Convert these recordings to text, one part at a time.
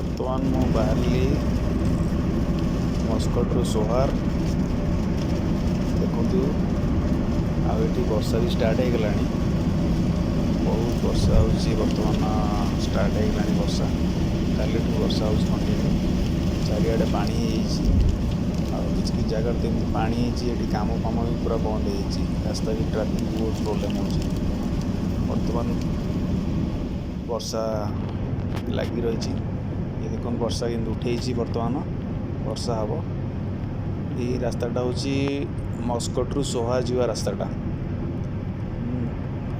ବର୍ତ୍ତମାନ ମୁଁ ବାହାରିଲି ମସ୍କଟରୁ ସୋହାର। ଦେଖନ୍ତୁ, ଆଉ ଏଠି ବର୍ଷା ବି ଷ୍ଟାର୍ଟ ହେଇଗଲାଣି। ବହୁତ ବର୍ଷା ହେଉଛି। ବର୍ତ୍ତମାନ ଷ୍ଟାର୍ଟ ହେଇଗଲାଣି ବର୍ଷା। କାଲିଠୁ ବର୍ଷା ହେଉଛି କଣ୍ଟିନ୍ୟୁ। ଚାରିଆଡ଼େ ପାଣି ହେଇଯାଇଛି ଆଉ କିଛି କିଛି ଜାଗାରେ ତ ଏମିତି ପାଣି ହେଇଛି, ଏଠି କାମ ଫାମ ବି ପୁରା ବନ୍ଦ ହେଇଯାଇଛି। ରାସ୍ତା ବି ଟ୍ରାଫିକ୍ ବହୁତ ପ୍ରୋବ୍ଲେମ୍ ହେଉଛି। ବର୍ତ୍ତମାନ ବର୍ଷା ଲାଗି ରହିଛି। ଏ ଦେଖନ୍ତୁ, ବର୍ଷା କେମିତି ଉଠେଇଛି। ବର୍ତ୍ତମାନ ବର୍ଷା ହେବ। ଏଇ ରାସ୍ତାଟା ହେଉଛି ମସ୍କଟରୁ ସୋହାର ଯିବା ରାସ୍ତାଟା।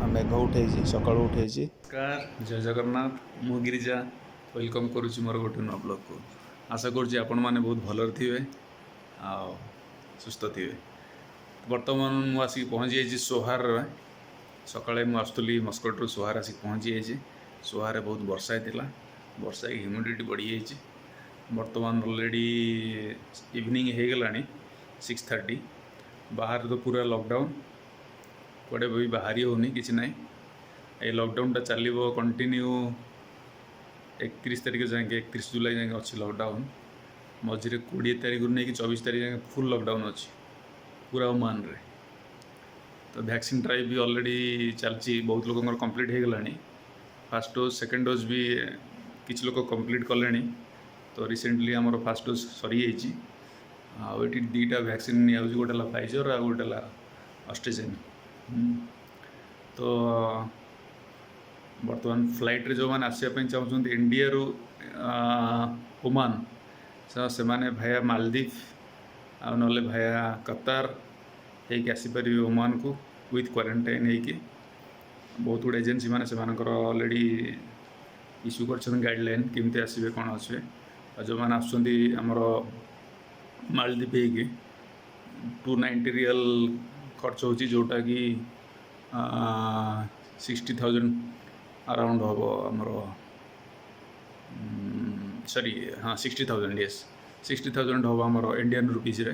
ଆଉ ମେଘ ଉଠେଇଛି, ସକାଳୁ ଉଠେଇଛି। ନମସ୍କାର, ଜୟ ଜଗନ୍ନାଥ। ମୁଁ ଗିରିଜା welcome କରୁଛି ମୋର ଗୋଟେ ନୂଆ ବ୍ଲଗ୍କୁ। ଆଶା କରୁଛି ଆପଣମାନେ ବହୁତ ଭଲରେ ଥିବେ ଆଉ ସୁସ୍ଥ ଥିବେ। ବର୍ତ୍ତମାନ ମୁଁ ଆସିକି ପହଞ୍ଚି ଯାଇଛି ସୋହାରରେ। ସକାଳେ ମୁଁ ଆସୁଥିଲି ମସ୍କଟରୁ, ସୋହାର ଆସିକି ପହଞ୍ଚି ଯାଇଛି। ସୋହାରରେ ବହୁତ ବର୍ଷା ହେଇଥିଲା। ବର୍ଷା ହେଇକି ହ୍ୟୁମିଡ଼ିଟି ବଢ଼ିଯାଇଛି। ବର୍ତ୍ତମାନ ଅଲରେଡ଼ି ଇଭିନିଂ ହେଇଗଲାଣି, 6:30। ବାହାରେ ତ ପୁରା ଲକଡାଉନ୍, କୁଆଡ଼େ ବି ବାହାରି ହେଉନି, କିଛି ନାହିଁ। ଏଇ ଲକଡାଉନଟା ଚାଲିବ କଣ୍ଟିନ୍ୟୁ 31 ତାରିଖ ଯାଏଁକେ। 31 ଜୁଲାଇ ଯାଏଁକେ ଅଛି ଲକଡାଉନ୍। ମଝିରେ 20 ତାରିଖରୁ ନେଇକି 24 ତାରିଖ ଯାଏଁ ଫୁଲ୍ ଲକଡାଉନ୍ ଅଛି ପୁରା ଓମାନରେ। ତ ଭ୍ୟାକ୍ସିନ୍ ଡ୍ରାଇଭ୍ ବି ଅଲରେଡ଼ି ଚାଲିଛି। ବହୁତ ଲୋକଙ୍କର କମ୍ପ୍ଲିଟ୍ ହେଇଗଲାଣି ଫାର୍ଷ୍ଟ ଡୋଜ୍। ସେକେଣ୍ଡ ଡୋଜ୍ ବି କିଛି ଲୋକ କମ୍ପ୍ଲିଟ୍ କଲେଣି। ତ ରିସେଣ୍ଟଲି ଆମର ଫାର୍ଷ୍ଟ ଡୋଜ୍ ସରିଯାଇଛି। ଆଉ ଏଠି ଦୁଇଟା ଭ୍ୟାକ୍ସିନ୍ ନିଆଯାଉଛି, ଗୋଟେ ହେଲା ଫାଇଜର୍ ଆଉ ଗୋଟେ ହେଲା ଆଷ୍ଟ୍ରାଜେନେକା। ତ ବର୍ତ୍ତମାନ ଫ୍ଲାଇଟ୍ରେ ଯେଉଁମାନେ ଆସିବା ପାଇଁ ଚାହୁଁଛନ୍ତି ଇଣ୍ଡିଆରୁ ଓମାନ, ତ ସେମାନେ ଭାୟା ମାଲଦ୍ୱୀପ ଆଉ ନହେଲେ ଭାୟା କତାର ହେଇକି ଆସିପାରିବେ ଓମାନକୁ ୱିଥ୍ କ୍ୱାରେଣ୍ଟାଇନ୍ ହେଇକି। ବହୁତ ଗୁଡ଼ିଏ ଏଜେନ୍ସି ମାନେ ସେମାନଙ୍କର ଅଲରେଡ଼ି ଇସ୍ୟୁ କରିଛନ୍ତି ଗାଇଡ଼ଲାଇନ୍, କେମିତି ଆସିବେ, କ'ଣ ଆସିବେ। ଆଉ ଯେଉଁମାନେ ଆସୁଛନ୍ତି ଆମର ମାଲଦ୍ୱୀପ ହେଇକି, 290 ରିଆଲ ଖର୍ଚ୍ଚ ହେଉଛି, ଯେଉଁଟାକି 60,000 ଆରାଉଣ୍ଡ ହେବ ଆମର। ସରି, ହଁ, 60,000, ୟେସ୍, 60,000 ହେବ ଆମର ଇଣ୍ଡିଆନ୍ ରୁପିଜ୍ରେ।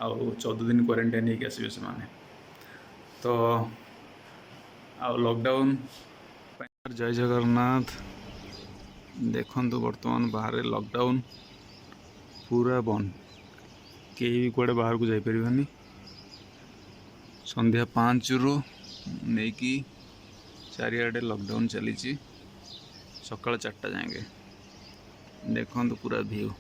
ଆଉ 14 ଦିନ କ୍ୱାରେଣ୍ଟାଇନ୍ ହେଇକି ଆସିବେ ସେମାନେ। ତ ଆଉ ଲକଡାଉନ୍। ଜୟ ଜଗନ୍ନାଥ। ଦେଖନ୍ତୁ, ବର୍ତ୍ତମାନ ବାହାରେ ଲକଡାଉନ୍ ପୁରା ବନ୍ଦ। କେହି ବି କୁଆଡ଼େ ବାହାରକୁ ଯାଇପାରିବେନି। ସନ୍ଧ୍ୟା 5ରୁ ନେଇକି ଚାରିଆଡ଼େ ଲକଡାଉନ୍ ଚାଲିଛି ସକାଳ 4ଟା ଯାଏଁକେ। ଦେଖନ୍ତୁ ପୁରା ଭିଉ।